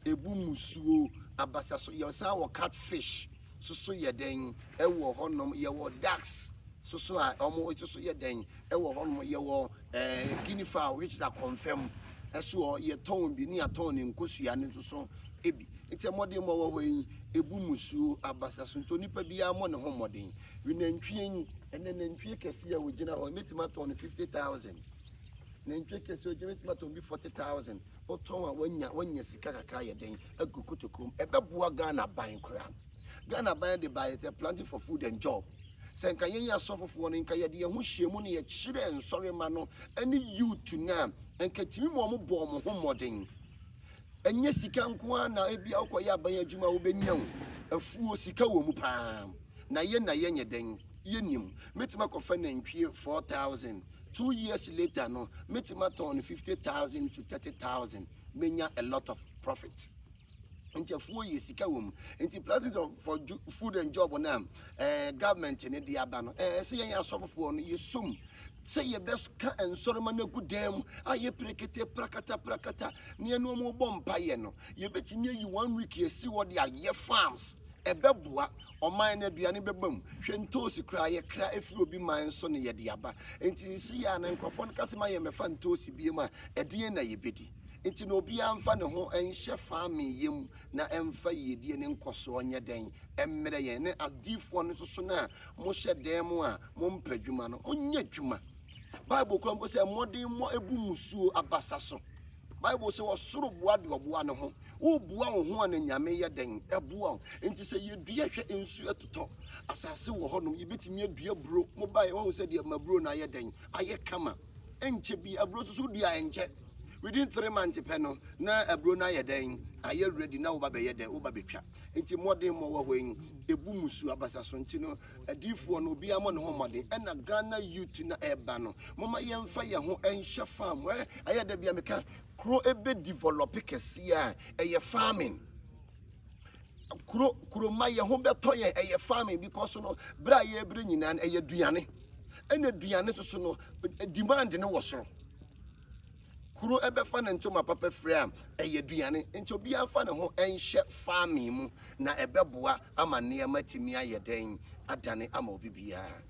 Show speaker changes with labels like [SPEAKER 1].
[SPEAKER 1] Ebu musuo abasa so. Yɛsan wɔ catfish soso yɛ dɛn ɛwɔ hɔnom. Yɛwɔ ducks soso a wɔn nso yɛ dɛn ɛwɔ hɔnom. Yɛwɔ guinea fowl, which is akɔnfɛm ɛso hɔ. Yɛtɔn bi ne yɛtɔn ne nkosua ne nso so ebi. Nti mmɔden mmɔ wɔ hɔ yi, ebu musuo abasa so. Nti onipa biara mmɔ ne ho mmɔden. Nantwie yi, ɛnɛ nantwie kɛseɛ a wɔgyina hɔ, mɛtumi atɔn no 50,000. Nantwie kɛseɛ ogyina, mɛtumi atɔn bi 40,000. Wotɔn a, wanya sika kakra yɛ den agu kotokom. Ɛbɛboa Ghana ban koraa. Ghana ban de ba yɛ Planting for Food and Job. Sɛ nka yɛn yɛ asɔfofoɔ no, nka yɛde yɛn ho hyia mu ne yɛkyerɛ nsɔrema no ne youth no a, nka tumi ma ɔmo bɔ ɔmo ho mmɔden. Ɛnyɛ sika nko ara na ebi a wokɔyɛ aban adwuma a wobɛnya wo afuo. Sika wɔ mu paa na yɛ na yɛnyɛ dɛn yɛnim. Mɛtumi akɔfa nantwie 4000, 2 years later no mɛtumi atɔn no 50,000 to 30,000, mɛnya a lot of profit. Nti afuo yɛ sika wɔ mu. Nti Planting for Food and Job na government ne de aba no, sɛ yɛn asɔfofoɔ no yɛsom sɛ yɛbɛka nsɔrema no agu dan mu a yɛprekete prakata prakata ne yɛne ɔmo bɔ mpayɛ no, yɛbɛtumi ayi one week yɛsi hɔ de ayɛ farms. Ɛbɛboa ɔman no, aduane bɛba mu. Hwɛ, ntoosi koraa yɛkra ɛfiri obi man so ne yɛde aba. Nti si yɛ a na nkurɔfoɔ no kase ma yɛ mɛfa ntoosi bie mu a, ɛdeɛn na yɛbɛdi? Nti na obiara mfa ne ho nhyɛ farming yɛ mu na ɛmfa yiedie ne nkɔsoɔ nyɛ dɛn ɛmmerɛ yɛn. Ne adiifoɔ no nso so no a mohyɛ dan mu a mompɛ adwuma no, monyɛ adwuma. Bible kora mpo sɛ mmɔden mmɔ ebu musuo abasa so. Bible sɛ ɔsoro boa de ɔboa ne ho. Woboa wo ho a, na Nyame yɛ dɛn ɛboa wo. Nti sɛ yɛdua, hwɛ, nsu ɛtotɔ, asase wɔ hɔnom, yɛbɛtumi adua buro. Mobaeɛ wahu sɛ deɛ ma buro no ayɛ dɛn ayɛ kama. Ɛnkyɛ bi aburo nso so dua, ɛnkyɛ within 3 months pɛ no na aburo no ayɛ dɛn ayɛ ready na woba bɛyɛ dɛn, woba bɛtwa. Nti mmɔden mmɔ wɔ hɔ yi, ebu musu abasa so. Nti no adiifoɔ no, obiara mmɔ ne ho mmɔden. Ɛna Ghana youth na ɛreba no, moma yɛmfa yɛn ho ɛnhyɛ farm. Ɛyɛ da bia meka, kuro ebe develop kɛseɛ a, ɛyɛ farming. Kuro kuroma yɛn ho bɛtɔ yɛn, ɛyɛ farming, because no bere a yɛrebere nyinaa no, ɛyɛ aduane. Ɛna aduane nso so no, demand no wɔ soro. Kuro ɛbɛfa ne ntoma papa firi a, ɛyɛ aduane. Nti obiara mfa ne ho ɛnhyɛ farming mu na ɛbɛboa ama nneɛma tumi ayɛ dɛn adane ama obi biara.